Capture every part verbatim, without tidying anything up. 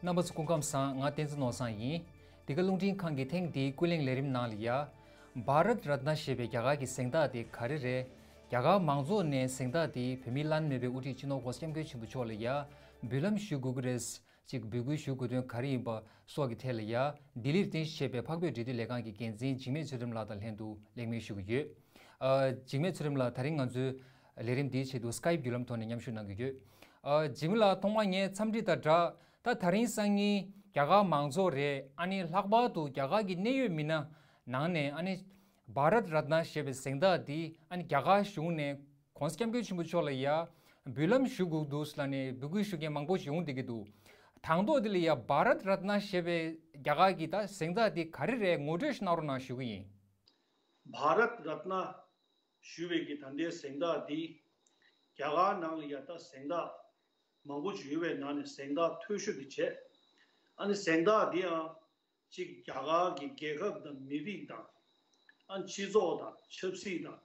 རྣམ་པ་ཚོ་སྐུ་ཁམས་བཟང་། ང་བསྟན་འཛིན་ནོར་བཟང་ཡིན། འདི་ག་རླུང་འཕྲིན་ཁང་གི་ཐེངས་འདིའི་ཀུན་གླེང་ལས་རིམ་ནང་ལ་ཡ། བྷ་རད་རཏ་ན་ཞེས་པའི་རྒྱ་གར་གྱི་གཟེངས་རྟགས་དེ་ག་རེ་རེད། རྒྱ་གར་མང་ཚོགས་ནས་གཟེངས་རྟགས་དེ་བོད་མིའི་བླ་ན་མེད་པའི་དབུ་ཁྲིད་སྤྱི་ནོར་༸གོང་ས་༸སྐྱབས་མགོན་ཆེན་པོ་མཆོག་ལ་ཡ། འབུལ་ལམ་ཞུ་དགོས་ཀྱི་རེད། ཅིག་འབོད་སྐུལ་ཞུ་དགོས་དོན་ག་རེ་ཡིན་པ་སོགས་ཀྱི་ཐད་ལ་ཡ། ལྡི་ལིར་རྟེན་གཞི་བྱས་པའི་འཕགས་བོད་འབྲེལ་མཐུད་ལས་ཁང་གི་འགན་འཛིན་འཇིགས་མེད་ཚུལ་ཁྲིམས་ལགས་དང་ལྷན་དུ་གླེང་མོལ་ཞུ་གི་ཡོད། ཨ། འཇིགས་མེད་ཚུལ་ཁྲིམས་ལགས། ད་རིང་ང་ཚོའི་ལས་རིམ་འདིའི་ཆེད་དུ་སི་ཀའིབ་བརྒྱུད་ལམ་ཐོག་ནས་མཉམ་ཞུགས་གནང་གི་ཡོད། ཨ། འཇིགས་མེད་ལགས། ཐོག་མར་ངས་འཚམས་འདྲི་དང་སྦྲགས། ད་ད་རིང་སང་ཉིན་རྒྱ་གར་མང་ཚོགས་རེད། ཨ་ནི་ལྷག་པར་དུ་རྒྱ་གར་གྱི་གནད་ཡོད་མི་སྣ་ནང་ནས། ཨ་ནི་བྷ་རད་རཏ་ན་ཞེས་པའི་གཟེངས་རྟགས་འདི། ཨ་ནི་རྒྱ་གར་གཞུང་ནས་༸གོང་ས་༸སྐྱབས་མགོན་ཆེན་པོ་མཆོག་ལ་ཡ་འབུལ་ལམ་ཞུ་དགོས་འདུག་ལབ་ནས་འབོད་སྐུལ་ཞུ་མཁན་མང་པོ་ཞིག་ཡོང་བསྡད་ཀྱི་འདུག། དང་ཐོག་འདི་ལ་ཡ་བྷ་རད་རཏ་ན་ཞེས་པའི་རྒྱ་གར་གྱི་ད་གཟེངས་རྟགས་འདི་ག་རེ་རེད། ངོ་སྤྲོད་ཞིག་གནང་རོགས་གནང་ཞུ་གི་ཡིན། བྷ་རད་རཏ་ན་ཞུ་བའི་གི་ད་ལྟའི་གཟེངས་རྟགས་འདི། རྒྱ་གར་ནང་ལ་ཡ་ད་གཟེངས་རྟགས་མང་པོ་ཞིག་ཡོད་པའི་ནང་ནས་གཟེངས་རྟགས་མཐོ་ཤོས་དེ་བྱས། ཨ་ནི་གཟེངས་རྟགས་འདི་ཡང་གཅིག་རྒྱ་གར་གྱི་རྒྱལ་ཁབ་དང་མི་རིགས་དང་། ཨ། སྤྱི་ཚོགས་དང་ཆབ་སྲིད་དང་།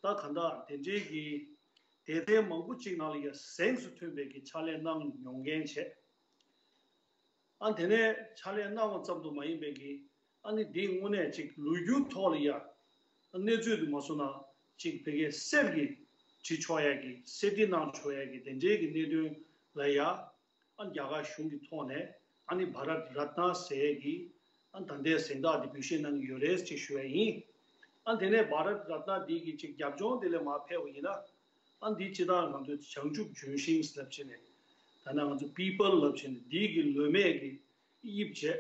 ད་ག་འདྲ་དེ་འདྲའི་གི་སྡེ་ཚན་མང་པོ་གཅིག་ནང་ལ་ཡ་གཟེངས་སུ་ཐོན་པའི་གི་ཕྱག་ལས་གནང་མྱོང་མཁན་བྱས། ཨ། དེ་ནས་ཕྱག་ལས་གནང་བ་ཙམ་དུ་མ་ཡིན་པའི་གི། ཨ་ནི་འདི་དངོས་གནས་ཅིག་ལོ་རྒྱུས་ཐོག་ལ་ཡ། ཨ། གནས་ཚུལ་དུ་མ་སོང་ན་ཅིག་ཕ་གིའི་གསེར་གྱི་བྲིས་ཆོག་ཡ་གི། གསེར་བྲིས་གནང་ཆོག་ཡ་གི་དེ་འདྲའི་གི་གནད་དོན་ལ་ཡ། ཨ། རྒྱ་གར་གཞུང་གི་ཐོག་ནས། ཨ་ནི་བྷ་རད་རཏ་ན་ཟེར་གི། ཨ། ད་ལྟའི་གཟེངས་རྟགས་འདི་འབུལ་བཞེས་གནང་གི་ཡོད་རེད་ཅེས་ཞུ་བ་ཡིན། ཨ། དེ་ནས་བྷ་རད་རཏ་ན་འདི་གི་ཅིག་རྒྱབ་ལྗོངས་དེ་ལ་མར་ཕེབས་པ་ཡིན་ན། ཨ། འདི་ཅི་ལྟར་ང་ཚོས་བྱང་ཆུབ་ལྗོན་ཤིང་ལབ་བྱས་ནས། ད་ནང་ང་ཚོ་པི་པལ་ལབ་བྱས་ནས་འདི་གི་ལོ་མས་གི་དབྱིབས་བྱས།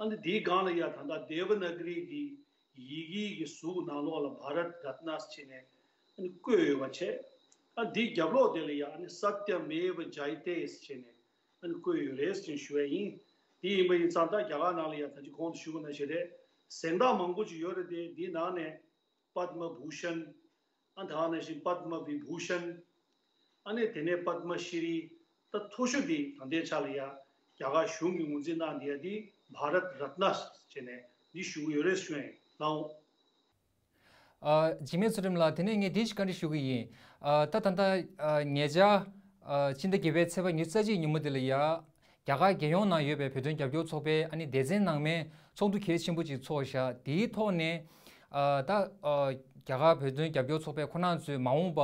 ཨ། འདི་འདིའི་སྒང་ལ་ཡ་ད་ལྟ་དེ་བ་ན་ག་རི་གི་ཡི་གེ་གི་གཟུགས་ནང་ལོགས་ལ་བྷ་རད་རཏ་ན་ཟེར་བྱས་ནས། ཨ་ནི་བཀོད་ཡོད་པ་བྱས། ཨ། འདིའི་རྒྱབ་ལོགས་དེ་ལ་ཡ། ཨ་ནི་སཏྱ་མེ་བ་ཇཱ་ཡ་ཏེ་ཟེར་བྱས་ནས། ཨ་ནི་བཀོད་ཡོད་རེད་ཅེས་ཞུ་བ་ཡིན། དེ་ཡིན་པ་ཡིན་ཙང་ད་རྒྱ་གར་ནང་ལ་ཡ་ད་ཅི་གོང་དུ་ཞུས་པ་ནང་བཞིན་རེད། གཟེངས་རྟགས་མང་པོ་ཅིག་ཡོད་རེད་དེ། འདིའི་ནང་ནས་པདྨ་བྷུ་ཤན། ཨ། ད་ག་ནང་བཞིན་པདྨ་བི་བྷུ་ཤན། ཨ་ནི་དེ་ནས་པདྨ་ཤྲི། ད་མཐོ་ཤོས་འདི་ད་ལྟའི་ཆ་ལ་ཡ་རྒྱ་གར་གཞུང་གིས་ངོས་འཛིན་གནང་བསྡད་ཡ་འདི་བྷ་རད་རཏ་ན་བྱས་ནས་འདི་ཞུ་གི་ཡོད་རེད་ཞུ་ཡིན་ལགས། ཨ། འཇིགས་མེད་ཚུལ་ཁྲིམས་ལགས། དེ་ནས་ངས་འདི་ཞིག་བཀའ་འདྲི་ཞུ་གི་ཡིན། ཨ། ད་ད་ལྟ། ཨ། ཉེ་ཆར། ཨ། ཕྱི་ཟླ་བརྒྱད་པའི་ཚེས་པ་ཉི་ཤུ་རྩ་གཅིག་ཉིན་མོ་དེ་ལ་ཡ། རྒྱ་གར་རྒྱལ་ཡོངས་ནང་ཡོད་པའི་བོད་དོན་རྒྱབ་སྐྱོར་ཚོགས་པའི། ཨ་ནི་སྡེ་ཚན་ནང་མའི་ཚོགས་འདུ་གལ་ཆེན་པོ་ཅིག་ཚོགས་ཤག། དེའི་ཐོག་ནས། ཨ། ད། ཨ། རྒྱ་གར་བོད་དོན་རྒྱབ་སྐྱོར་ཚོགས་པའི་ཁོང་རྣམ་ཚོས་མ་འོངས་པ།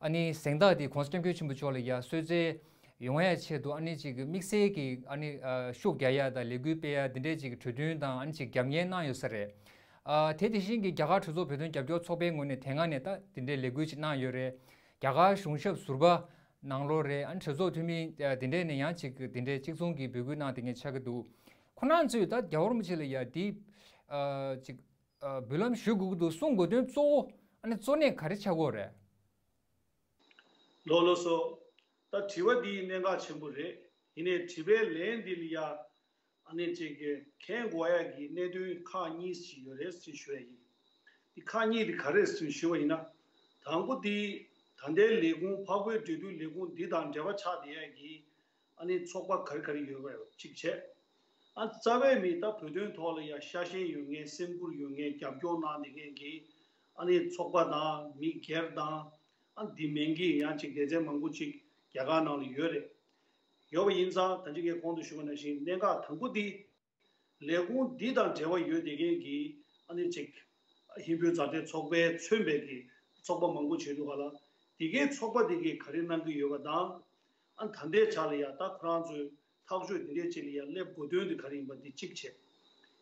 ཨ་ནི་གཟེངས་རྟགས་དེ་༸གོང་ས་༸སྐྱབས་མགོན་ཆེན་པོ་མཆོག་ལ་ཡ་གསོལ་སྩལ་ཡོང་ཡ་ཆེད་དུ། ཨ་ནི་ཅིག་དམིགས་བསལ་གྱི། ཨ་ནི། ཨ། ཤུགས་རྒྱག་ཡ་དང་ལས་འགུལ་སྤེལ་ཡ་དེ་འདྲའི་ཅིག་གྲོས་མཐུན་དང་། ཨ་ནི་ཅིག་རྒྱབ་གཉེར་གནང་ཡོད་ས་རེད། ཨ། དེ་དེ་བཞིན་གྱི་རྒྱ་གར་གྲོས་ཚོགས་བོད་དོན་རྒྱབ་སྐྱོར་ཚོགས་པའི་ངོས་ནས་དེ་སྔ་ནས་ད་དེ་འདྲའི་ལས་འགུལ་ཅིག་གནང་ཡོད་རེད། རྒྱ་གར་གཞུང་ཞབས་ཟུར་པ་ནང་ལོགས་རེད། ཨ་ནི་གྲོས་ཚོགས་འཐུས་མི་དེ་འདྲས་ནས་ཡང་ཅིག་དེ་འདྲས་ནས་ཡང་ཅིག་གཅིག་མཚུངས་ཀྱི་འབོད་སྐུལ་གནང་བསྡད་མཁན་ཆགས་ཀྱི་འདུག། ཁོང་རྣམ་ཚོས་ད་རྒྱལ་བ་རིན་པོ་ཆེ་ལ་ཡ་འདི། ཨ། ཅིག། ཨ། འབུལ་ལམ་ཞུ་དགོས་ཀྱི་འདུག་གསུང་དགོས་དོན་གཙོ་བོ། ཨ་ནི་གཙོ་གནད་ག་རེ་ཆགས་ཀྱི་ཡོད་རེད། ལགས་ལགས་སོ། ད་དྲི་བ་འདི་གནད་འགག་ཆེན་པོ་རེད། ཡིན་ནའི་དྲི་བའི་ལན་འདི་ལ་ཡ། ཨ་ནི་ཅིག་གི་མཁྱེན་དགོས་ཡ་གི་གནད་དོན་ཁག་གཉིས་ཤིག་ཡོད་རེད་ཅེས་ཞུ་ཡ་ཡིན། འདི་ཁག་གཉིས་འདི་ག་རེ་རེད་ཞུ་བ་ཡིན་ན། དང་པོ་འདི། ད་ལྟའི་ལས་ཁུངས། འཕགས་བོད་འབྲེལ་མཐུད་ལས་ཁུངས་འདི་དང་འབྲེལ་བ་ཆགས་བསྡད་ཡ་གི། ཨ་ནི་ཚོགས་པ་ག་རེ་ག་རེ་ཡོད་པ་གཅིག་བྱས། ཨ། རྩ་བའི་མི་ད་བོད་དོན་ཐོག་ལ་ཡ་ཤ་ཞེན་ཡོད་མཁན། སེམས་ཁུར་ཡོད་མཁན། རྒྱབ་སྐྱོར་གནང་བསྡད་མཁན་གྱི། ཨ་ནི་ཚོགས་པ་དང་མི་སྒེར་དང་། ཨ། འདི་མིན་གྱི་ཡང་ཅིག་སྡེ་ཚན་མང་པོ་ཅིག་རྒྱ་གར་ནང་ལ་ཡོད་རེད། ཡོད་པ་ཡིན་ཙང་ད་ཅི་ངས་གོང་དུ་ཞུས་པ་ནང་བཞིན་གནད་འགག་དང་པོ་འདི། ལས་ཁུངས་འདི་དང་འབྲེལ་བ་ཡོད་བསྡད་མཁན་གྱི། ཨ་ནི་ཅིག་ཧིན་བོད་མཛའ་འབྲེལ་ཚོགས་པས་མཚོན་པའི་གི་ཚོགས་པ་མང་པོ་བྱས་འདུག་ག་ལ། དེ་གའི་ཚོགས་པ་དེ་གིས་ག་རེ་གནང་གི་ཡོད་པ་དང་། ཨ། ད་ལྟའི་ཆ་ལ་ཡ་ད་ཁོ་རང་ཚོས་ཐག་གཅོད་དེ་འདྲའི་ཆེད་ལ་ཡ་སླེབས་དགོས་དོན་དེ་ག་རེ་ཡིན་པ་འདི་གཅིག་བྱས།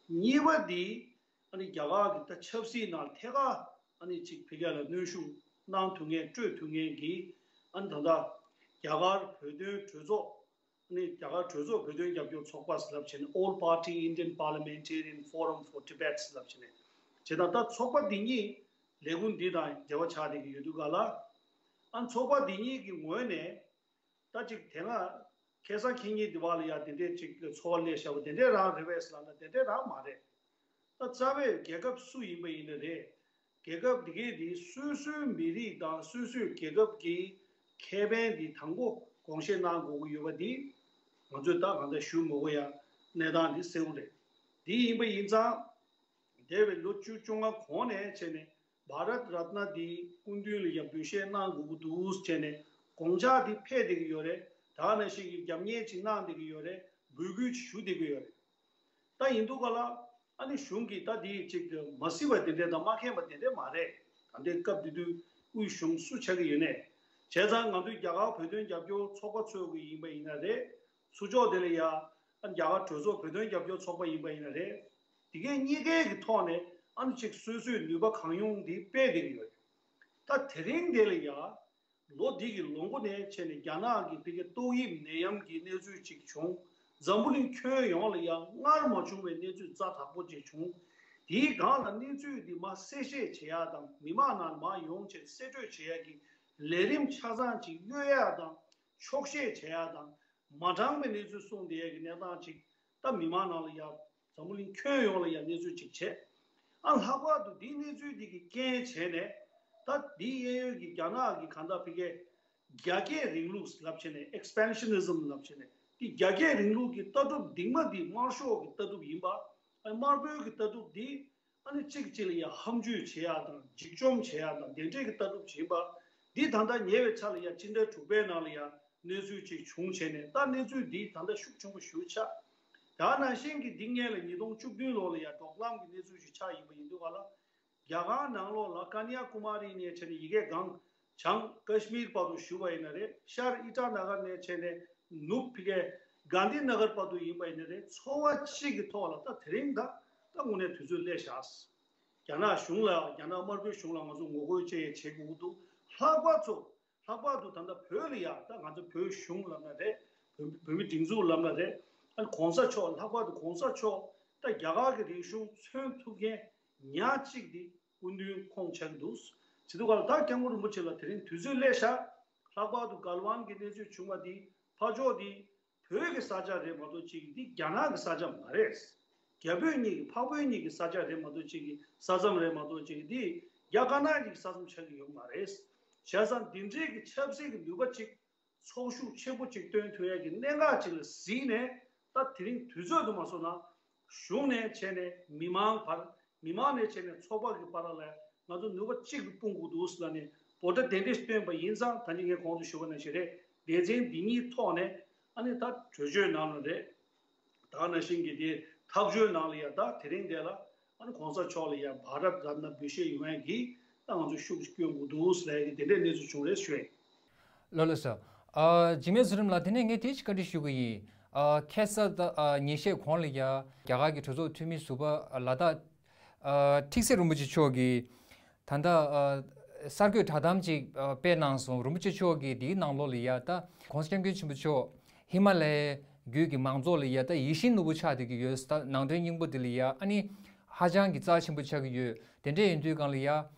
གཉིས་པ་འདི། ཨ་ནི་རྒྱ་གར་གྱི་ད་ཆབ་སྲིད་ནང་ཐད་ཀར། ཨ་ནི་ཅིག་ཕ་གི་ལ་གནོན་ཤུགས་གནང་ཐུབ་མཁན། སྤྲོད་ཐུབ་མཁན་གྱི། ཨ་ནི་ད་ལྟ་རྒྱ་གར་བོད་དོན་གྲོས་ཚོགས། ཨ་ནི་རྒྱ་གར་གྲོས་ཚོགས་བོད་དོན་རྒྱབ་སྐྱོར་ཚོགས་པ་ལབ་བྱས་ནས། All Party Indian Parliamentarian Forum for Tibet ལབ་བྱས་ནས། བྱས་ཙང་ད་ཚོགས་པ་འདི་གཉིས་ལས་ཁུངས་འདི་དང་འབྲེལ་བ་ཆགས་བསྡད་ཀྱི་ཡོད་དུས་ག་ལ། ཨ། ཚོགས་པ་འདི་གཉིས་ཀྱི་ངོས་ནས་ད་ཅིག་དེ་སྔ་ཁ་སང་ཁ་ཉིན་འདི་བར་ལ་ཡ་དེ་འདྲས་ཅིག་ཚོར་བ་སླེབས་བཞག་པ་དེ་འདྲས་རང་རེད་པས་ལབ་ན་དེ་འདྲས་རང་མ་རེད། ད་རྩ་བའི་རྒྱལ་ཁབ་སུ་ཡིན་པ་ཡིན་ན་རེད། རྒྱལ་ཁབ་འདི་གའི་འདི་སོ་སོའི་མི་རིགས་དང་སོ་སོའི་རྒྱལ་ཁབ་ཀྱི་ཁེ་ཕན་འདི་དང་པོ་དགོངས་བཞེས་གནང་དགོས་ཀྱི་ཡོད་པ་འདི། ང་ཚོས་ད་གང་ལྟར་ཞུ་མི་དགོས་ཡ་གནས་སྟངས་འདི་གསལ་པོ་རེད། འདི་ཡིན་པ་ཡིན་ཙང་། འདས་པའི་ལོ་བཅུ་བཅོ་ལྔ་གོང་ནས་བྱས་ནས་བྷ་རད་རཏ་ན་འདི་སྐུ་མདུན་ལ་ཡ་འབུལ་བཞེས་གནང་དགོས་ཀྱི་འདུག་བྱས་ནས་དགོངས་འཆར་འདི་ཕེབས་བསྡད་ཀྱི་ཡོད་རེད། ད་ག་ནང་བཞིན་གྱི་རྒྱབ་གཉེར་ཅིག་གནང་བསྡད་ཀྱི་ཡོད་རེད། འབོད་སྐུལ་ཞུ་བསྡད་ཀྱི་ཡོད་རེད། ད་ཡིན་དུས་ག་ལ་ཨ་ནི་གཞུང་གིས་ད་དེ་ཅིག་མ་གཟིགས་པ་དེ་འདྲས་དང་མ་མཁྱེན་པ་དེ་འདྲས་མ་རེད། ད་ལྟའི་སྐབས་དེ་དུས་དབུས་གཞུང་སུ་ཆགས་ཀྱི་ཡོད་ནས། བྱས་ཙང་ང་ཚོའི་རྒྱ་གར་བོད་དོན་རྒྱབ་སྐྱོར་ཚོགས་པ་ཚོ་གི་ཡིན་པ་ཡིན་ན་རེད། ཚུར་ཕྱོགས་དེ་ལ་ཡ་ཨ་རྒྱ་གར་གྲོས་ཚོགས་བོད་དོན་རྒྱབ་སྐྱོར་ཚོགས་པ་ཡིན་པ་ཡིན་ན་རེད། དེ་གའི་གཉིས་ཀའི་གི་ཐོག་ནས་ཨ་ནི་ཅིག་སོ་སོའི་ནུས་པ་གང་ཡོང་དེ་སྤེལ་བསྡད་ཀྱི་ཡོད་རེད། ད་དེ་རིང་དེ་ལ་ཡ། ལོ་འདི་གི་ལོ་མགོ་ནས་བྱས་ནས་རྒྱ་ནག་གི་ཕ་གིའི་ཏོག་དབྱིབས་ནད་ཡམས་ཀྱི་གནས་ཚུལ་ཅིག་བྱུང་། འཛམ་བུ་གླིང་ཁྱོན་ཡོངས་ལ་ཡང་སྔར་མ་བྱུང་བའི་གནས་ཚུལ་ཛ་དྲག་པོ་ཅིག་བྱུང་། དེའི་སྒང་ལ་གནས་ཚུལ་འདི་མར་གསལ་བཤད་བྱེད་ཡ་དང་མི་མང་ནང་མར་ཡོང་བྱས་གསལ་བཀྲོལ་བྱེད་ཡ་གི་ལས་རིམ་ཆ་ཚང་ཅིག་གཡོལ་ཡ་དང་འཁྱོག་བཤད་བྱེད་ཡ་དང་མ་དྲང་བའི་གནས་ཚུལ་གསུངས་བསྡད་ཡ་གི་གནས་སྟངས་ཅིག་ད་མི་མང་ནང་ལ་ཡ། འཛམ་བུ་གླིང་ཁྱོན་ཡོངས་ལ་ཡང་གནས་ཚུལ་ཅིག་བྱས། ཨ་ལྷག་པར་དུ་འདིའི་གནས་ཚུལ་འདི་གི་རྐྱེན་བྱས་ནས། ད་འདིའི་གཡས་གཡོན་གྱི་རྒྱ་ནག་གི་གང་ལྟར་ཕ་གིའི་རྒྱ་སྐྱེད་རིང་ལུགས་ལབ་བྱས་ནས་expansionism་ལབ་བྱས་ནས་འདི་རྒྱ་སྐྱེད་རིང་ལུགས་ཀྱི་ལྟ་གྲུབ་གདིང་མ་འདི་དམར་ཤོག་གི་ལྟ་གྲུབ་ཡིན་པ། ཨ་དམར་པོའི་གི་ལྟ་གྲུབ་འདི་ཨ་ནི་གཅིག་གཅིག་ལ་ཡང་ཧམ་བརྗོད་བྱེད་ཡ་དང་འཇིགས་བཅོམ་བྱེད་ཡ་དང་དེ་འདྲའི་གི་ལྟ་གྲུབ་ཡིན་པ། འདི་ད་ལྟ་ཉེ་བའི་ཆར་ལ་ཡང་སྤྱི་ཟླ་དྲུག་པའི་ནང་ལ་ཡང་གནས་ཚུལ་ཅིག་བྱུང་བྱས་ནས་ད་གནས་ཚུལ་འདི་ད་ལྟ་ཤུགས་ཆེན་པོ་ཞེ་པོ་ཆགས། ད་ནང་བཞིན་གྱི་འདི་སྔོན་ལ་ཉིས་སྟོང་བཅུ་བདུན་ལོ་ལ་ཡང་འབྲོག་ལམ་གྱི་གནས་ཚུལ་ཅིག་ཆགས་ཡིན་པ་ཡིན་དུས་ག་ལ། རྒྱ་གར་ནང་ལོགས་ལ་ཀ་ནྱ་ཀུ་མ་རི་ནས་བྱས་ནས་ཡ་གི་སྒང་བྱང་ཀ་ཤི་མིར་བར་དུ་ཞུ་བ་ཡིན་ན་རེད། ཤར་ཨི་ཊ་ན་གར་ནས་བྱས་ནས་ནུབ་ཕ་གིའི་གྷན་དྷི་ན་གར་བར་དུ་ཡིན་པ་ཡིན་ན་རེད། ཚོ་བ་གཅིག་གི་ཐོག་ལ་ད་དེ་རིང་ད་ད་དངོས་གནས་དུས་ཚོད་སླེབས་བཞག་རྒྱ་ནག་གཞུང་ལ་རྒྱ་ནག་དམར་པོའི་གཞུང་ལ་ང་ཚོ་ངོ་རྒོལ་བྱེད་ཡས་བྱེད་དགོས་ཀྱི་འདུག་ལྷག་པར་དུ་ལྷག་པར་དུ་ད་ལྟ་བོད་ལ་ཡ་ད་ང་ཚོ་བོད་གཞུང་ལབ་ན་རེད། བོད་བོད་མི་སྒྲིག་འཛུགས་ལབ་ན་རེད། ཨ་ནི་གོང་ས་མཆོག་ལྷག་པར་དུ་གོང་ས་མཆོག་ད་རྒྱ་གར་གྱི་རིག་གཞུང་མཚོན་ཐུབ་མཁན་ཉག་གཅིག་འདི་སྐུ་མདུན་ཁོང་ཆགས་འདུག་བྱེད་དུས་ག་ལ་ད་སྐྱབས་མགོན་རིན་པོ་ཆེ་ལ་དེ་རིང་དུས་ཚོད་སླེབས་ཤག་ལྷག་པར་དུ་གལ་ཝན་གྱི་གནས་ཚུལ་བྱུང་བ་འདི་ཕར་ཕྱོགས་འདི་བོད་ཀྱི་ས་ཆ་རེད་མ་གཏོགས་ཅིག་འདི་རྒྱ་ནག་གི་ས་ཆ་མ་རེད། རྒྱ་བོད་གཉིས་ཀྱི་འཕགས་བོད་གཉིས་ཀྱི་ས་ཆ་རེད་མ་གཏོགས་ཅིག་གི་ས་མཚམས་རེད་མ་གཏོགས་ཅིག་འདི་རྒྱ་དཀར་ནག་གཉིས་ཀྱི་ས་མཚམས་ཆགས་ཀྱི་ཡོད་མ་རེད། བྱས་ཙང་འདི་འདྲའི་གི་ཆབ་སྲིད་ཀྱི་ནུས་པ་ཅིག་ཚོགས་ཤུགས་ཆེན་པོ་ཅིག་སྟོན་ཐུབ་ཡ་གི་གནད་འགག་ཅིག་ལ་གཟིགས་ནས་ད་དེ་རིང་དུས་ཚོད་དུ་མ་སོང་ན་གཞུང་ནས་བྱས་ནས་མི་མང་བར་མི་མང་ནས་བྱས་ནས་ཚོགས་པ་གི་བར་ལ་ང་ཚོ་ནུས་པ་གཅིག་ཏུ་སྤུངས་དགོས་འདུག་ཟེར་ལ་ནས་འབོད་སྒྲ་དེ་འདྲས་བཏོན་པ་ཡིན་ཙང་ད་ནི་ངས་གོང་དུ་ཞུས་པ་ནང་བཞིན་རེད། སྡེ་ཚན་འདི་གཉིས་ཐོག་ནས་ཨ་ནི་ད་གྲོས་ཆོད་ནང་ལ་རེད། ད་ནང་བཞིན་གྱི་དེ་ཐག་གཅོད་ནང་ལ་ཡ་ད་དེ་རིང་དེ་ལ་ཨ་ནི་གོང་ས་མཆོག་ལ་ཡ་བྷ་རཏ་རཏ་ན་འབུལ་བཞེས་ཡོང་ཡ་གི་ད་ང་ཚོ་ཤུགས་སྐྱོན་དགོས་འདུག་ཟེར་ཡ་གི་དེ་འདྲའི་གནས་ཚུལ་བྱུང་རེད་ཞུ་ཡ་ཡིན། ལགས་ལགས་སོ། ཨ་འཇིགས་མེད་ཚུལ་ཁྲིམས་ལགས་དེ་ནས་ངས་དེ་ཞིག་བཀའ་འདྲི་ཞུ་གི་ཡིན། ཨ་ཁ་སང་ད་ཨ་ཉིན་ཤས་གོང་ལ་ཡ་རྒྱ་གར་གྱི་གྲོས་ཚོགས་འཐུས་མི་ཟུར་པ་ཨ་ལ་དྭགས་ཨ་ཁྲིག་སེ་རིན་པོ་ཆེ་མཆོག་གིས་ད་ལྟ་ཨ་གསར་འགོད་བསྒྲགས་གཏམ་ཅིག་ཨ་སྤེལ་གནང་སོང་། རིན་པོ་ཆེ་མཆོག་གིས་དེའི་ནང་ལོགས་ལ་ཡ་ད་༸གོང་ས་༸སྐྱབས་མགོན་ཆེན་པོ་མཆོག་ཧི་མ་ལ་ཡའི་རྒྱུད་ཀྱི་མང་ཚོགས་ལ་ཡ་ད་ཡིད་བཞིན་ནོར་བུ་ཆགས་བསྡད་ཀྱི་ཡོད། ད་ནང་དོན་སྙིང་པོ་དེ་ལ་ཡ་ཨ་ནི་ཧ་ཅང་གི་རྩ་ཆེན་པོ་ཆགས་ཀྱི་ཡོད། དེ་འདྲ་ཡིན་དུས་སྒང་ལ་ཡ་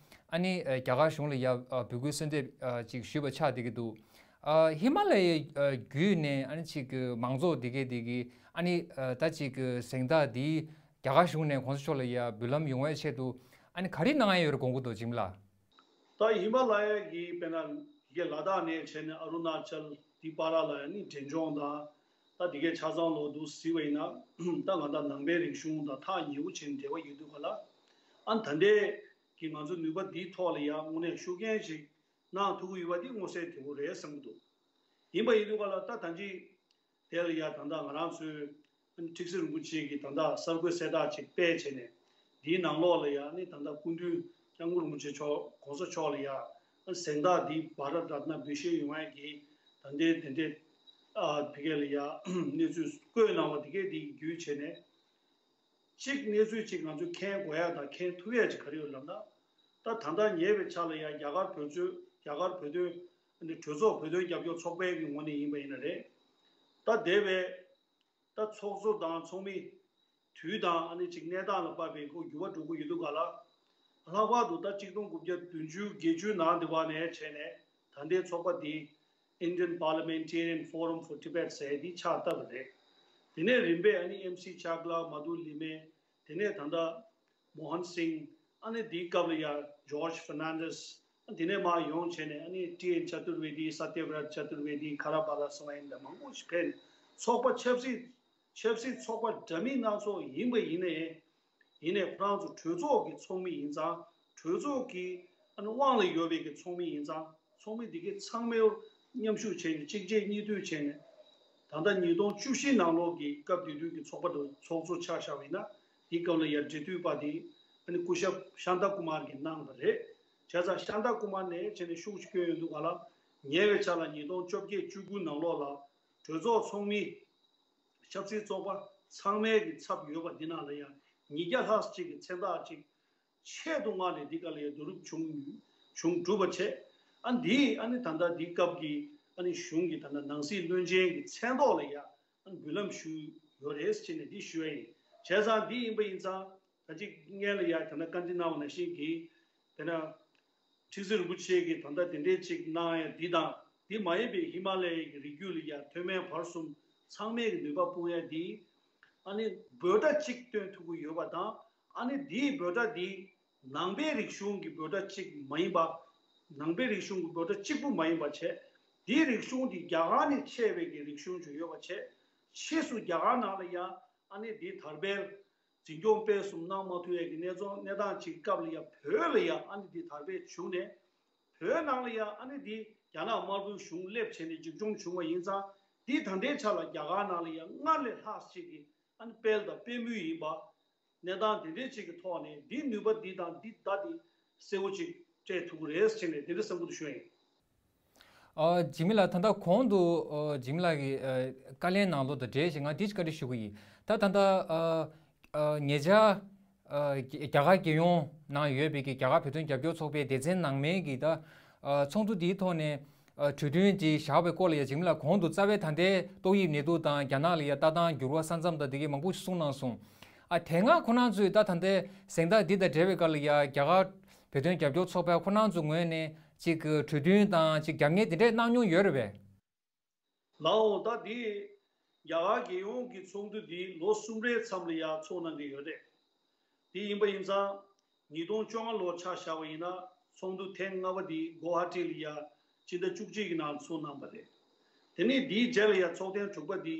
ཨ་ནི་ཨ་རྒྱ་གར་གཞུང་ལ་ཡ་ཨ་འབོད་སྐུལ་གསོལ་འདེབས་ཨ་ཅིག་ཞུས་པ་ཆགས་བསྡད་ཀྱི་འདུག་ཨ་ཧི་མ་ལ་ཡའི་ཨ་བརྒྱུད་ནས་ཨ་ནི་ཅིག་གི་མང་ཚོགས་འདི་གས་འདི་གི་ཨ་ནི་ཨ་ད་ཅིག་གི་གཟེངས་རྟགས་འདི་རྒྱ་གར་གཞུང་ནས་གོང་ས་མཆོག་ལ་ཡ་འབུལ་ལམ་ཡོང་བའི་ཆེད་དུ་ཨ་ནི་ག་རེ་གནང་ཡ་ཡོད་རེད་དགོངས་ཀྱི་འདུག་འཇིགས་མེད་ལགས། ད་ཧི་མ་ལ་ཡ་གི་དཔེར་ན་ཡི་གེ་ལ་དྭགས་ནས་བྱས་ནས་ཨ་རུ་ན་ཅལ་འདི་བར་ལ་ཡ་ནི་འབྲས་ལྗོངས་དང་ད་འདི་གའི་ཆ་ཚང་ལོག་འདུག་གཟིགས་པ་ཡིན་ན་ད་ང་ད་ནང་པའི་རིག་གཞུང་དང་ཐག་ཉེ་བོ་བྱས་ནས་འབྲེལ་བ་ཡོད་དུས་ག་ལ་ཨ་ད་ལྟའི་གི་ང་ཚོ་ནུས་པ་འདིའི་ཐོག་ལ་ཡ་དངོས་གནས་ཤུགས་རྐྱེན་ཞིག་གནང་ཐུབ་ཀྱི་ཡོད་པ་འདི་མངོན་གསལ་དོད་པོ་རེད་བསམ་གྱི་འདུག་ཡིན་པ་ཡིན་དུས་ག་ལ་ད་ད་ཅི། དེ་ལ་ཡ་ད་ལྟ་ང་རང་ཚོའི་ཁྲིག་སེ་རིན་པོ་ཆེ་གིས་ད་ལྟ་གསར་འགོད་གསལ་བསྒྲགས་ཅིག་སྤེལ་བྱས་ནས་འདིའི་ནང་ལོགས་ལ་ཡ་ནི་ད་ལྟ་སྐུ་མདུན་སྐྱབས་མགོན་རིན་པོ་ཆེ་མཆོག་གོང་ས་མཆོག་ལ་ཡ་གཟེངས་རྟགས་འདི་བྷ་རཏ་རཏ་ན་འབུལ་བཞེས་ཡོང་ཡ་གི་ད་ལྟའི་དེ་འདྲའི་ཨ་ཕ་གི་ལ་ཡ་གནས་ཚུལ་བཀོད་གནང་བ་དེ་གས་དེ་བརྒྱུད་བྱས་ནས། གཅིག་གནས་ཚུལ་གཅིག་ང་ཚོས་མཁྱེན་དགོས་ཡ་དང་མཁྱེན་ཐུབ་ཡ་ཅིག་ག་རེ་ཡོད་ལབ་ན། ད་ད་ལྟ་ཉེ་བའི་ཆར་ལ་ཡ་རྒྱ་གར་བོད་གཙོས་རྒྱ་གར་བོད་དོན་ཨ་ནི་གྲོས་ཚོགས་བོད་དོན་རྒྱབ་སྐྱོར་ཚོགས་པའི་གི་ངོས་ནས་ཡིན་པ་ཡིན་ན་རེད། ད་འདས་པའི་ད་ཚོགས་གཙོ་དང་ཚོགས་མི་དུས་དང་ཨ་ནི་ཅིག་གནས་སྟངས་ལ་དཔག་པའི་ཁོ་འགྱུར་བ་འགྲོ་གི་ཡོད་དུས་ག་ལ། ལྷག་པར་དུ་ད་གཅིག་སྟོང་དགུ་བརྒྱ་བདུན་ཅུ་བརྒྱད་ཅུ་ནང་དེ་བ་ནས་བྱས་ནས་ད་ལྟའི་ཚོགས་པ་འདི་Indian Parliamentarian Forum for Tibet ཟེར་འདི་ཕྱག་བཏབ་པ་རེད། དེ་ནས་རིམ་པས་ཨ་ནི་ཨེམ་སི་ཅག་ལ་མ་དུ་ལི་མེ། དེ་ནས་ད་ལྟ་མོ་ཧན་སིང་། ཨ་ནི་འདིའི་སྐབས་ལ་ཡ་ཇོརྗ་ཧྥར་ནན་ཌེས། དེ་ནས་མར་ཡོང་བྱས་ནས་ཨ་ནི་ཊི་ཨེན་ཅ་ཏུར་ཝེ་ཏི། སཏྱ་བྲ་ཊ་ཅ་ཏུར་ཝེ་ཏི། ཁ་ར་བྷ་ལ་སོང་བ་ཡིན་པ་མང་པོ་ཞིག་ཕེབས་ནས་ཚོགས་པ་ཆབ་སྲིད་ཆབ་སྲིད་ཚོགས་པ་འདྲ་མིན་སྣ་ཚོགས་ཡིན་པ་ཡིན་ནའི། ཡིན་ནའི་ཁོ་རང་ཚོ་གྲོས་ཚོགས་ཀྱི་ཚོགས་མི་ཡིན་ཙང་གྲོས་ཚོགས་ཀྱི་ཨ་ནི་དབང་ལ་ཡོད་པའི་གི་ཚོགས་མི་ཡིན་ཙང་ཚོགས་མི་འདི་གའི་ཚང་མས་མཉམ་ཞུགས་བྱས་ནས་གཅིག་རྗེས་གཉིས་མཐུད་བྱས་ནས་ ད་ལྟ་ཉིས་སྟོང་བཅུ་བཞི་ནང་ལོགས་ཀྱི་སྐབས་དེ་དུས་ཀྱི་ཚོགས་པ་དང་ཚོགས་གཙོ་ཆ་བཞག་པ་ཡིན་ན། དེའི་སྐབས་ལ་ཡ་འབྲེལ་མཐུད་པ་དེ་ཨ་ནི་སྐུ་ཞབས་ཤཱནྟ་ཀུ་མར་གྱིས་གནང་བ་རེད། བྱས་ཙང་ཤཱནྟ་ཀུ་མར་ནས་བྱས་ནས་ཤུགས་ཆེ་བསྐྱོན་ཡོང་དུས་ག་ལ། ཉེ་བའི་ཆར་ལ་ཉིས་སྟོང་བཅོ་བརྒྱད་བཅུ་དགུ་ནང་ལོགས་ལ་གྲོས་ཚོགས་ཚོགས་མི་ཆབ་སྲིད་ཚོགས་པ་ཚང་མའི་གི་ཚབ་ཡོད་པ་འདི་ནང་ལ་ཡང་ཉིས་བརྒྱ་ལྷག་ཅིག་གི་མཚན་རྟགས་ཅིག་ཆེད་དུ་མངགས་ནས་འདི་ག་ལ་ཡང་བསྡུ་རུབ་བྱུང་བྱུང་གྲུབ་པ་བྱས། ཨ་འདི་ཨ་ནི་ད་ལྟ་འདི་སྐབས་ཀྱི་ཨ་ནི་གཞུང་གི་ད་ལྟ་ནང་སྲིད་བློན་ཆེན་གྱི་མཚན་ཐོག་ལ་ཡང་ཨ་ནི་འབུལ་ལམ་ཞུས་ཡོད་རེད་ཟེར་ནས་འདི་ཞུ་ཡ་ཡིན། བྱས་ཙང་འདི་ཡིན་པ་ཡིན་ཙང་ད་ཅིག་སྔན་ལ་ཡང་ད་ལྟ་བཀའ་འདྲི་གནང་བ་ནང་བཞིན་གྱི་དེ་ན། ཁྲི་ཟུར་རིན་པོ་ཆེ་གིས་ད་ལྟ་དེ་འདྲའི་ཅིག་གནང་ཡ་འདི་དང་། འདི་མ་ཡིན་པའི་ཧི་མ་ལ་ཡའི་གི་རི་རྒྱུད་ལ་ཡ་མཐོ་དམན་བར་གསུམ་ཚང་མས་གི་ནུས་པ་སྤུངས་ཡ་འདི། ཨ་ནི་འབོད་སྒྲ་གཅིག་སྟོན་ཐུབ་ཀྱི་ཡོད་པ་དང་། ཨ་ནི་འདིའི་འབོད་སྒྲ་འདི་ནང་པའི་རིག་གཞུང་གི་འབོད་སྒྲ་གཅིག་མ་ཡིན་པ། ནང་པའི་རིག་གཞུང་གི་འབོད་སྒྲ་གཅིག་པུ་མ་ཡིན་པ་བྱས། འདིའི་རིག་གཞུང་འདི་རྒྱ་གར་ནས་མཆེད་པའི་གི་རིག་གཞུང་ཅིག་ཡོད་པ་བྱས། ཕྱིས་སུ་རྒྱ་གར་ནང་ལ་ཡ་ཨ་ནི་འདི་དར་སྤེལ། འཛིན་སྐྱོང་སྤེལ་གསུམ་གནང་མ་ཐུབ་ཡས་ཀྱི་གནས་ཚུལ་གནས་སྟངས་ཅིག་སྐབས་ལ་ཡང་བོད་ལ་ཡང་ཨ་ནི་འདི་དར་སྤེལ་བྱུང་ནས། བོད་ནང་ལ་ཡང་ཨ་ནི་འདི་རྒྱ་ནག་དམར་པོའི་གཞུང་སླེབས་བྱས་ནས་འཇིགས་སྐྱོང་བྱུང་བ་ཡིན་ཙང་། འདི་ད་ལྟའི་ཆ་ལ་རྒྱ་གར་ནང་ལ་ཡང་སྔར་ལས་ལྷག་ཅིག་གི་ཨ་ནི་སྤེལ་དང་སྤེལ་མུས་ཡིན་པ། གནས་སྟངས་འདི་འདྲའི་ཅིག་གི་ཐོག་ནས་འདི་ནུས་པ་འདི་དང་འདི་ཟླ་འདི་གསལ་བོ་ཅིག་སྤྲད་ཐུབ་ཀྱི་རེད་ཟེར་ནས་འདི་འདྲ་བསམ་གྱི་འདུག་ཞུ་ཡ་ཡིན། ཨ། འཇིགས་མེད་ལགས། ད་ལྟ་གོང་དུ་ཨ་འཇིགས་མེད་ལགས་ཀྱི་ཨ་བཀའ་ལན་ནང་ལོགས་དང་འབྲེལ་ཞིང་ང་འདི་ཅིག་བཀའ་འདྲི་ཞུ་གི་ཡིན། ད་ད་ལྟ་ཨ་ཨ་ཉེ་ཆར་ཨ་རྒྱ་གར་རྒྱལ་ཡོངས་ནང་ཡོད་པའི་གི་རྒྱ་གར་བོད་དོན་རྒྱབ་སྐྱོར་ཚོགས་པའི་སྡེ་ཚན་ནང་མའི་གི་ད་ཨ་ཚོགས་འདུ་འདིའི་ཐོག་ནས་ཨ་གྲོས་མཐུན་ཅིག་བཞག་པའི་སྐོར་ལ་ཡ་འཇིགས་མེད་ལགས་གོང་དུ་རྩ་བའི་ད་ལྟའི་ཏོག་དབྱིབས་ནད་དུག་དང་རྒྱ་ནག་ལ་ཡ་ལྟ་སྟངས་འགྱུར་བ་ས་མཚམས་དང་དེ་གའི་མང་པོ་ཞིག་གསུངས་གནང་སོང་། ཨ་དེ་སྔ་ཁོ་རང་ཚོས་ད་ད་ལྟའི་གཟེངས་རྟགས་འདི་དང་འབྲེལ་བའི་སྐབས་ལ་ཡ་རྒྱ་གར་བོད་དོན་རྒྱབ་སྐྱོར་ཚོགས་པ་ཁོ་རང་ཚོའི་ངོས་ནས་ཅིག་གི་གྲོས་མཐུན་དང་ཅིག་རྒྱབ་གཉེར་དེ་འདྲས་གནང་མྱོང་ཡོད་རེད་པས། ལའོ། ད་འདི་རྒྱ་གར་རྒྱལ་ཡོངས་ཀྱི་ཚོགས་འདུ་འདི་ལོ་གསུམ་རེའི་མཚམས་ལ་ཡ་ཚོགས་གནང་གི་ཡོད་རེད། དེ་ཡིན་པ་ཡིན་ཙང་། ཉིས་སྟོང་བཅོ་ལྔ་ལོ་ཆ་བཞག་པ་ཡིན་ན་ཚོགས་འདུ་ཐེངས་ལྔ་པ་འདི་གོ་ཧ་ཊི་ལ་ཡ་སྤྱི་ཟླ་བཅུ་གཅིག་གི་ནང་ཚོགས་གནང་བ་རེད། དེ་ནས་འདིའི་རྗེས་ལ་ཡ་ཚོགས་ཐེངས་དྲུག་པ་འདི་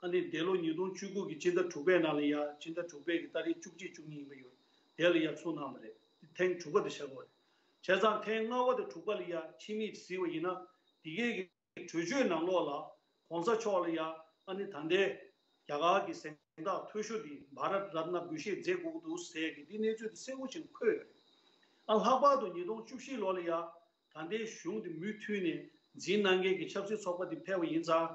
ཨ་ནི་འདས་ལོ་ཉིས་སྟོང་བཅུ་དགུ་གི་སྤྱི་ཟླ་དྲུག་པའི་ནང་ལ་ཡ་སྤྱི་ཟླ་དྲུག་པའི་གི་ཏ་རིག་བཅུ་གཅིག་བཅུ་གཉིས་ཡིན་པ་ཡོད། དེ་ལ་ཡ་ཚོགས་གནང་བ་རེད། ཐེངས་དྲུག་པ་དེ་བཞག་པ་རེད། བྱས་ཙང་ཐེངས་ལྔ་པ་དང་དྲུག་པ་ལ་ཡ་ཕྱི་མིག་གཟིགས་པ་ཡིན་ན་འདི་གའི་གི་གྲོས་ཆོད་ནང་ལོགས་ལ་གོང་ས་མཆོག་ལ་ཡ་ཨ་ནི་ད་ལྟའི་རྒྱ་གར་གྱི་གཟེངས་རྟགས་མཐོ་ཤོས་འདི་བྷ་རཏ་རཏ་ན་འབུལ་བཞེས་མཛད་དགོས་ཀྱི་འདུག་ཟེར་གི་འདི་གནས་ཚུལ་འདི་གསལ་པོ་ཞིག་འཁོད་ཡོད་རེད། ཨ་ལྷག་པར་དུ་ཉིས་སྟོང་བཅུ་བཞི་ལོ་ལ་ཡ་ད་ལྟའི་གཞུང་འདི་མུ་མཐུད་ནས་འཛིན་གནང་མཁན་གྱི་ཆབ་སྲིད་ཚོགས་པ་འདི་ཕེབས་པ་ཡིན་ཙང་།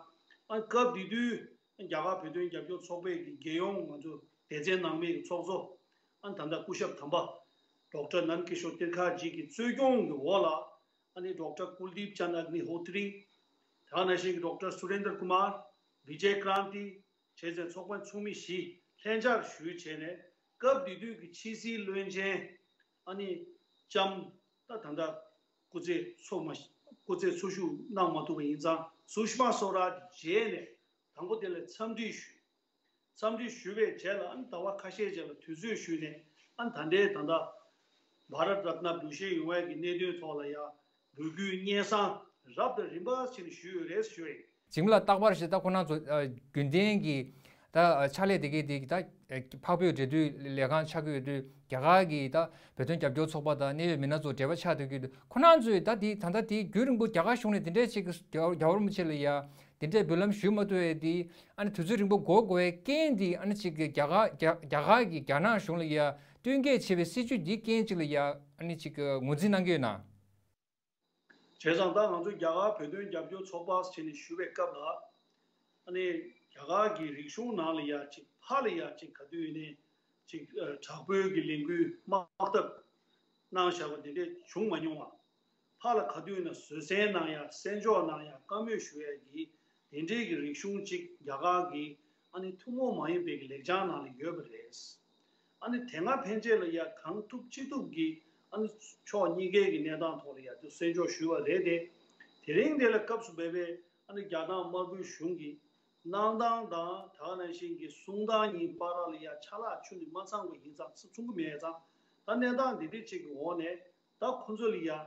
ཨ་སྐབས་དེ་དུས་རྒྱ་གར་བོད་དོན་རྒྱབ་སྐྱོར་ཚོགས་པའི་གི་རྒྱལ་ཡོངས་ང་ཚོ་སྡེ་ཚན་ནང་མའི་གི་ཚོགས་གཙོ་ཨ་ད་ལྟ་སྐུ་ཞབས་དམ་པ་ཌོག་ཊར་ནན་ཀི་ཤོར་ཏིར་ཁ་ཇི་གི་གཙོས་སྐྱོང་གི་འོག་ལ། ཨ་ནི་ཌོག་ཊར་ཀུལ་དིབ་ཅན་ཨག་ནི་ཧོ་ཏི་རི། དེ་ནང་བཞིན་གྱི་ཌོག་ཊར་སུ་རེན་དར་ཀུ་མར། བི་ཇེ་ཀྲན་ཏི། བྱས་ཙང་ཚོགས་པ་ཚོགས་མི་བཞི་ལྷན་བཅར་ཞུས་བྱས་ནས་སྐབས་དེ་དུས་ཀྱི་ཕྱི་སྲིད་བློན་ཆེན་ཨ་ནི་ལྕམ་ད་ད་ལྟ་སྐུ་ཚེ་འཚོ་མ་སྐུ་ཚེ་འཚོ་བཞུགས་གནང་མ་ཐུབ་པ་ཡིན་ཙང་སུ་ཤི་མ་སོ་ར་རྗེས་ནས་དང་པོ་དེ་ལ་འཚམས་འདྲི་ཞུས། འཚམས་འདྲི་ཞུས་པའི་རྗེས་ལ་ཨ་ནི་ཟླ་བ་ཁ་ཤས་རྗེས་ལ་དུས་ཚོད་ཞུས་ནས་ཨ་ནི་ད་ལྟའི་ད་ལྟ་བྷ་རཏ་རཏ་ན་འབུལ་བཞེས་ཡོང་བའི་གི་གནད་དོན་ཐོག་ལ་ཡང་འབོད་སྐུལ་སྙན་སེང་རབ་དང་རིམ་པ་བྱས་ནས་ཞུས་ཡོད་རེད་ཞུ་ཡིན། འཇིགས་མེད་ལགས། རྟག་པར་ཞིག་ད་ཁོ་རང་ཚོ་ཨ་རྒྱུན་ལྡན་གྱི་ད་ཨ་ཕྱག་ལས་དེ་གའི་དེ་ད་ཨ་འཕགས་བོད་འབྲེལ་མཐུད་ལས་ཁང་ཆགས་ཀྱི་ཡོད་དུས་རྒྱ་གར་གྱི་ད་བོད་དོན་རྒྱབ་སྐྱོར་ཚོགས་པ་དང་གནད་ཡོད་མི་སྣ་ཚོ་འབྲེལ་བ་ཆགས་བསྡད་ཀྱི་ཡོད་དུས་ཁོ་རང་ཚོས་ད་དེ་ད་ལྟ་དེ་རྒྱུན་རིང་པོ་རྒྱ་གར་གཞུང་ནས་དེ་འདྲས་ཅིག་གི་རྒྱལ་བ་རིན་པོ་ཆེ་ལ་ཡ་དེ་འདྲས་འབུལ་ལམ་ཞུས་མ་ཐུབ་པའི་དེ་ཨ་ནི་དུས་ཚོད་རིང་པོ་འགོར་དགོས་པའི་རྐྱེན་དེ་ཨ་ནི་ཅིག་གི་རྒྱ་གར་རྒྱ་རྒྱ་གར་གྱི་རྒྱ་ནག་གཞུང་ལ་ཡ་བསྟུན་མཁས་བྱེད་པའི་སྲིད་བྱུས་འདིའི་རྐྱེན་ཅིག་ལ་ཡ་ཨ་ནི་ཅིག་གི་ངོས་འཛིན་གནང་གི་ཡོད་ན། བྱས་ཙང་ད་ང་ཚོ་རྒྱ་གར་བོད་དོན་རྒྱབ་སྐྱོར་ཚོགས་པ་ཟེར་ནས་ཞུ་བའི་སྐབས་ལ། ཨ་ནི་རྒྱ་གར་གྱི་རིག་གཞུང་ནང་ལ་ཡ་ཅིག་ཕར་ལ་ཡ་ཅིག་ག་དུས་ནས་ཅིག་ཨ་དྲག་པོའི་གི་ལས་འགུལ་དམག་འཐབ་གནང་བཞག་པ་དེ་འདྲས་བྱུང་མ་མྱོང་བ། ཕར་ལ་ག་དུས་ན་བཟོད་བསྲན་གནང་ཡ་བཙན་འཇོག་གནང་ཡ་བཀའ་མོལ་ཞུ་ཡ་གི་དེ་འདྲས་ཀྱི་རིག་གཞུང་ཅིག་རྒྱ་གར་གྱི་ཨ་ནི་ཐུན་མོང་མ་ཡིན་པའི་གི་ལེགས་བྱང་ནང་ལ་ཡོད་པ་རེད། ཨ་ནི་དེ་སྔ་ཕན་ཆད་ལ་ཡ་གང་ཐུབ་ཅི་ཐུབ་ཀྱིས་ཨ་ནི་ཕྱོགས་གཉིས་ཀའི་གི་གནས་སྟངས་ཐོག་ལ་ཡ་དེ་གསན་འཇོག་ཞུས་པ་རེད་དེ། དེ་རིང་དེ་ལ་སྐབས་སུ་བབས་པའི་ཨ་ནི་རྒྱ་ནག་དམར་པོའི་གཞུང་གི་གནང་སྟངས་དང་ད་ག་ནང་བཞིན་གྱི་གསུང་སྟངས་གཉིས་བར་ལ་ཡ་ཆ་ལག་ཆུ་ནི་མ་ཚང་བ་ཡིན་ཙང་ཚུགས་ཀྱི་མེད་ཙང་། ད་གནས་སྟངས་འདི་འདྲ་ཅིག་གི་འོག་ནས་ད་ཁོ་ཚོ་ལ་ཡ་ཨ་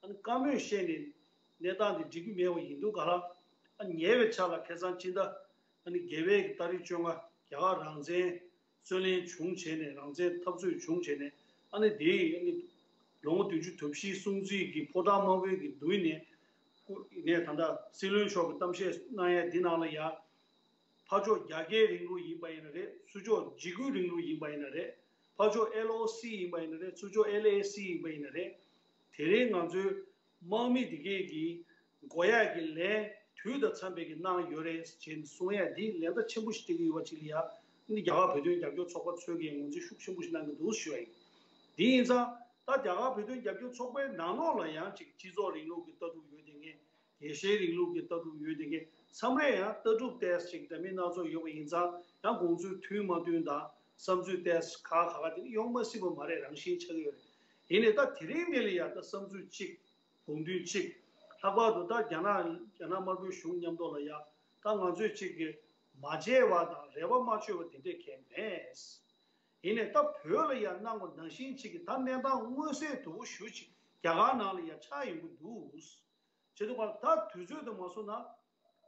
ནི་བཀའ་མོལ་བཤད་ནས་གནས་སྟངས་འདི་འགྲིག་གི་མེད་པ་ཡིན་དུས་ག་ལ། ཨ་ཉེ་བའི་ཆར་ལ་ཁ་སང་སྤྱི་ཟླ་ཨ་ནི་བརྒྱད་པའི་གི་ཏ་རིག་བཅོ་ལྔ་རྒྱ་གར་རང་བཙན་རྩོད་ལེན་བྱུང་བྱས་ནས་རང་བཙན་འཐབ་རྩོད་བྱུང་བྱས་ནས་ཨ་ནི་དེ་ཨ་ནི་ལོ་ངོ་བདུན་ཅུ་དོན་བཞིའི་སྲུང་བརྩི་གི་ཕོ་བྲང་དམར་པོའི་གི་མདུན་ནས་སྐུ་ནས་ད་ལྟ་སྲིད་བློན་མཆོག་གི་གཏམ་བཤད་གནང་ཡ་འདི་ནང་ལ་ཡ་ ཕར་ཕྱོགས་རྒྱ་སྐྱེད་རིང་ལུགས་ཡིན་པ་ཡིན་ན་རེད། ཚུར་ཕྱོགས་འཇིགས་སྐུལ་རིང་ལུགས་ཡིན་པ་ཡིན་ན་རེད། ཕར་ཕྱོགས་ཨེལ་ཨོ་སི་ཡིན་པ་ཡིན་ན་རེད། ཚུར་ཕྱོགས་ཨེལ་ཨེ་སི་ཡིན་པ་ཡིན་ན་རེད། དེ་རིང་ང་ཚོའི་དམག་མི་དེ་གས་ཀྱིས་དགོས་ཡག་གི་ལན་དུས་དང་འཚམས་པའི་གི་གནང་ཡོད་རེད་ཅེས་གསུང་ཡག་འདི་ལན་བརྡ་ཆེན་པོ་ཞིག་སྤྲད་ཀྱི་ཡོད་པ་ཅིག་ལ་ཡ། འདི་རྒྱ་གར་བོད་དོན་རྒྱབ་སྐྱོར་ཚོགས་པ་ཚོས་ཀྱིས་ངོས་འཛིན་ཤུགས་ཆེན་པོ་ཞིག་གནང་གི་འདུག་ཞུ་བ་ཡིན། འདི་ཡིན་ཙང་ད་རྒྱ་གར་བོད་དོན་རྒྱབ་སྐྱོར་ཚོགས་པའི་ནང་ལོགས་ལ་ཡང་ཅིག་སྤྱི་ཚོགས་རིང་ལུགས་ཀྱི་ལྟ་གྲུབ་ཡོད་དེ་ངས། དགེ་བཤེས་རིང་ལུགས་ཀྱི་ལྟ་གྲུབ་ཡོད་དེ་གས་མཚམས་རེ་ཡང་ལྟ་གྲུབ་ཏོག་ཙམ་ཅིག་འདྲ་མིན་སྣ་ཚོགས་ཡོད་པ་ཡིན་ཙང་ཡང་དགོངས་ཚུལ་མཐུན་མ་མཐུན་དང་བསམ་ཚུལ་ཏོག་ཙམ་ཁག་ཁག་དེ་ཡོང་མ་སྲིད་པ་མ་རེད། རང་བཞིན་ཆགས་ཀྱི་ཡོད་རེད། ཡིན་ནའི་ད་དེ་རིང་འདི་ལ་ཡང་ད་བསམ་ཚུལ་གཅིག་དགོངས་དོན་གཅིག་ལྷག་པར་དུ་ད་རྒྱ་ནག་རྒྱ་ནག་དམར་པོའི་གཞུང་མཉམ་དུ་ལ་ཡང་ད་ང་ཚོས་གཅིག་གི་མ་བརྗེད་པ་དང་རེ་བ་མ་བཅོལ་བ་དེ་འདྲས་གང་ཡང་མེད། ཡིན་ནའི་ད་བོད་ལ་ཡང་གནང་བ་ནང་བཞིན་གཅིག་གི་ད་གནས་སྟངས་མངོན་གསལ་དོད་པོ་ཞེ་ཅིག་རྒྱ་གར་ནང་ལ་ཡང་ཆགས་ཡོང་གི་འདུག་བྱེད་དུས་པར་ད་དུས་ཚོད་དུ་མ་སོང་ན།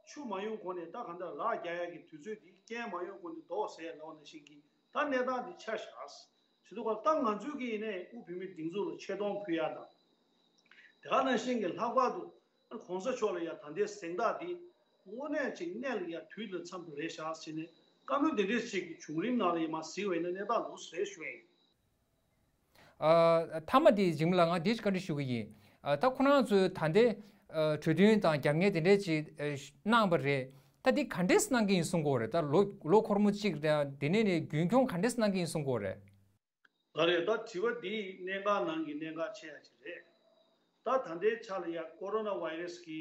ཆུ་མ་ཡོང་གོང་ནས་ད་གང་ལྟར་རགས་རྒྱག་ཡག་གི་དུས་ཚོད་འདི་རྐྱེན་མ་ཡོང་གོང་ནས་ལྡོག་ཟེར་ལབ་པ་ནང་བཞིན་གྱི་ད་གནས་སྟངས་འདི་ཆགས་བཞག་བྱེད་དུས་པར་ད་ང་ཚོའི་གི་ཡིན་ནའི་དབུས་བོད་མིའི་སྒྲིག་འཛུགས་ལ་ཆེ་མཐོང་ཕུལ་ཡག་དང་། དེ་ག་ནང་བཞིན་གྱི་ལྷག་པར་དུ་༸གོང་ས་མཆོག་ལ་ཡང་ད་ལྟའི་གཟེངས་རྟགས་འདི་དངོས་གནས་ཅིག་གནད་ལ་ཡང་དུས་ལ་འཚམས་པ་རེད་བཞག་ཟེར་ནས་བཀའ་མོལ་འདི་འདྲས་ཅིག་གི་བྱུང་རིམ་ནང་ལ་ཡང་མར་གཟིགས་པ་ཡིན་ན་གནས་སྟངས་འདུག་ཟེར་ཞུ་ཡ་ཡིན། ཨ། མཐའ་མ་དེ་འཇིགས་མེད་ལགས་ང་དེ་ཞིག་བཀའ་འདྲི་ཞུ་གི་ཡིན། ཨ། ད་ཁོ་རང་ཚོས་ད་ལྟའི་ཨ་གྲོས་མཐུན་དང་རྒྱབ་གཉེར་དེ་འདྲས་ཅིག་ཨ་གནང་བ་རེད། ད་འདི་ག་འདྲས་གནང་གི་ཡིན་གསུང་གི་ཡོད་རེད། ད་ལོ་ལོ་འཁོར་མོ་གཅིག་རེད། དེ་ནས་ནས་རྒྱུན་འཁྱོངས་ག་འདྲས་གནང་གི་ཡིན་གསུང་གི་ཡོད་རེད། ལགས་རེད། ད་དྲི་བ་འདི་གནད་འགག་ནང་གི་གནད་འགག་ཆེ་ཡ་ཅིག་རེད། ད་ད་ལྟའི་ཆ་ལ་ཡ་ཀོ་རོ་ན་བྷའི་རེ་སི་གི་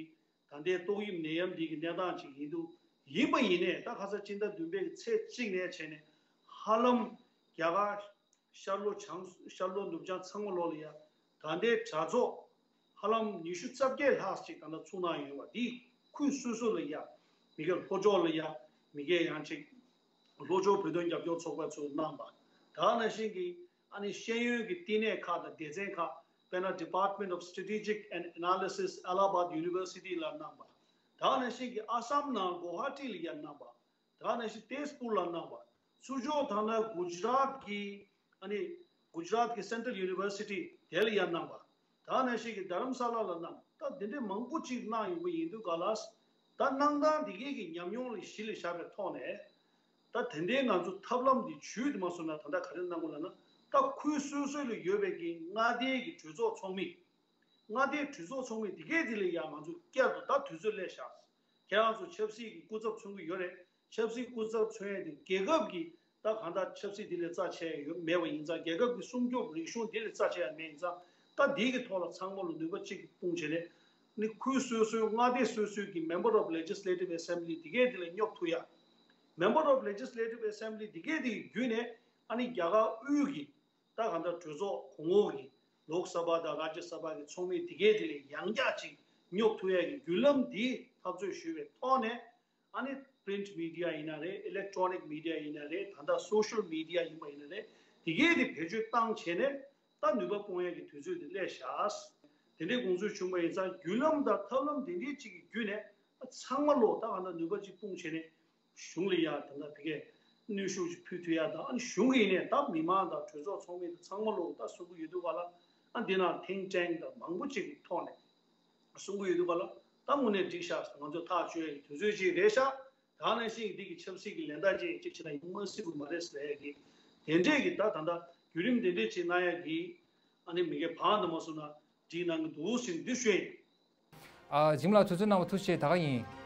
ད་ལྟའི་ཏོག་དབྱིབས་ནད་ཡམས་འདི་གི་གནས་སྟངས་ཅིག་ཡིན་འདུག་ཡིན་པ་ཡིན་ནའི་ད་ཁ་སང་སྤྱི་ཟླ་བདུན་པའི་ཚེས་གཅིག་ནས་བྱས་ནས་ཧ་ལམ་རྒྱ་གར་ཤར་ལྷོ་བྱང་ཤར་ལྷོ་ནུབ་བྱང་ཚང་མ་ལོག་ལ་ཡ་ད་ལྟའི་གྲྭ་ཚོགས་ཧ་ལམ་ཉི་ཤུ་རྩ་བརྒྱད་ལྷག་ཅིག་ད་ལྟ་ཚུགས་གནང་ཡོད་པ་འདི་ཁུལ་སོ་སོ་ལ་ཡ་མི་སྒེར་ལྷོ་ཕྱོགས་ལ་ཡ་མི་སྒེར་ཡང་ཅིག་ལྷོ་ཕྱོགས་བོད་དོན་རྒྱབ་སྐྱོར་ཚོགས་པ་ཚོས་གནང་པ། ད་ག་ནང་བཞིན་གྱི་ཨ་ནི་ཤེས་ཡོན་གྱི་བསྟི་གནས་ཁག་དང་སྡེ་ཚན་ཁག་དཔེར་ན་Department of Strategic and Analysis Allahabad University ལ་གནང་པ། ད་ག་ནང་བཞིན་གྱི་ཨ་སམ་ནང་གོ་ཧ་ཊི་ལ་ཡ་གནང་པ། ད་ག་ནང་བཞིན་ཏེས་པུར་ལ་གནང་བ། ཚུར་ཕྱོགས་ཐ་ན་གུ་ཇི་རཱཏ་གི་ཨ་ནི་གུ་ཇི་རཱཏ་གི་Central University དེ་ལ་ཡ་གནང་བ། ད་ག་ནང་བཞིན་གྱི་རྡ་རམ་ས་ལ་ལ་གནང་ད་འདི་འདྲའི་མང་པོ་ཅིག་གནང་ཡོང་གི་ཡིན་དུས་ག་ལ། ད་གནང་སྟངས་འདི་གས་ཀྱི་ཉམས་མྱོང་ལ་གཞི་ལ་བཞག་པའི་ཐོག་ནས། ད་དེ་འདྲའི་ང་ཚོ་ཐབས་ལམ་འདི་ཇུས་འདི་མ་བཟུང་ན་ད་ལྟ་ག་རེ་གནང་དགོས་ལབ་ན་ད་ཁུལ་སོ་སོ་ལ་ཡོད་པའི་གི་མངའ་སྡེའི་གི་གྲོས་ཚོགས་ཚོགས་མི། མངའ་སྡེའི་གྲོས་ཚོགས་ཚོགས་མི་འདི་གས་འདི་ལ་ཡང་ང་ཚོ་བསྐྱར་དུ་ད་དུས་ཚོད་སླེབས་ཤག་ཁྱེད་རང་ཚོ་ཆབ་སྲིད་ཀྱི་སྐུ་ཚབ་མཚོན་གྱི་ཡོད་རེད། ཆབ་སྲིད་སྐུ་ཚབ་མཚོན་ཡས་དེ་རྒྱལ་ཁབ་ཀྱི་ད་གང་ལྟར་ཆབ་སྲིད་འདི་ལས་རྩ་ཆེ་ཡ་ཡོད་མེད་པ་ཡིན་ཙང་རྒྱལ་ཁབ་ཀྱི་སྲུང་སྐྱོབ་རིག་གཞུང་འདི་ལས་རྩ་ཆེ་ཡ་མེད་ཡིན་ཙང་ད་འདི་གི་ཐོག་ལ་ཚང་མ་ལ་ནུས་པ་གཅིག་སྤུངས་བྱས་ནས་ནི་ཁུལ་སོ་སོའི་མངའ་སྡེ་སོ་སོའི་གི་Member of Legislative Assembly འདི་གས་འདི་ལ་སྙོབ་ཐུབ་ཡ། Member of Legislative Assembly འདི་གས་འདི་གི་བརྒྱུད་ནས་ཨ་ནི་རྒྱ་གར་དབུས་ཀྱི་ད་གང་ལྟར་གྲོས་ཚོགས་གོང་འོག་གི་ལོག་ས་བྷ་དང་རཱ་ཇི་ས་བྷ་གི་ཚོགས་མི་དེ་གས་དེ་ལས་ཡང་བསྐྱར་ཅིག་སྙོབ་ཐུབ་ཡ་གི་བརྒྱུད་ལམ་འདི་འཐབ་རྩོད་ཞུས་པའི་ཐོག་ནས་ཨ་ནི་print media ཡིན་ན་རེད། electronic media ཡིན་ན་རེད། ད་ལྟ་social media ཡིན་པ་ཡིན་ན་རེད། དེ་གས་དེ་བེད་སྤྱོད་བཏང་བྱས་ནས་ད་ནུས་པ་སྤུངས་ཡ་གི་དུས་ཚོད་དེ་སླེབས་ཤག་དེ་འདྲའི་དགོངས་ཚུལ་བྱུང་བ་ཡིན་ཙང་བརྒྱུད་ལམ་དང་ཐབས་ལམ་དེ་འདྲའི་ཅིག་གི་བརྒྱུད་ནས་ཚང་མ་ལོ་ད་གང་ལྟར་ནུས་པ་ཅིག་སྤུངས་བྱས་ནས། གཞུང་ལ་ཡ་ད་ལྟ་དེ་གས་གནོན་ཤུགས་ཅིག་ཕུལ་ཐུབ་ཡ་དང་ཨ་ནི་གཞུང་གི་ནས་ད་མི་མང་དང་གྲོས་ཚོགས་ཚོགས་མི་དང་ཚང་མ་ལོ་ད་གསུང་གི་ཡོད་དུས་ག་ལ་ཨ་འདི་ན་think tank དང་མང་པོ་ཅིག་གི་ཐོག་ནས་གསུང་གི་ཡོད་དུས་ག་ལ་ད་དངོས་གནས་འགྲིག་ཤག་ང་ཚོ་ཐག་གཅོད་ཡ་གི་དུས་ཚོད་ཅིག་རེད་ཤག་ད་ནང་བཞིན་འདི་གི་ཆབ་སྲིད་ཀྱི་ལན་རྟགས་ཅིག་ཅིག་བྱས་ན་ཡང་མ་སྲིད་པ་མ་རེད་ཟེར་ཡ་གི་དེ་འདྲས་ཀྱི་ད་ད་ལྟ་བརྒྱུད་རིམ་དེ་འདྲས་ཅིག་གནང་ཡ་གི་ཨ་ནི་མི་གའི་བང་དུ་མ་སོང་ན་འགྲིག་གནང་གི་འདུག་ཟེར་འདི་ཞུ་ཡ་ཡིན། ཨ། འཇིགས་མེད་ལགས་དུས་ཚོད་གནང་བ་ཐུགས་རྗེ་ཆེ། ད་ག་ཡིན།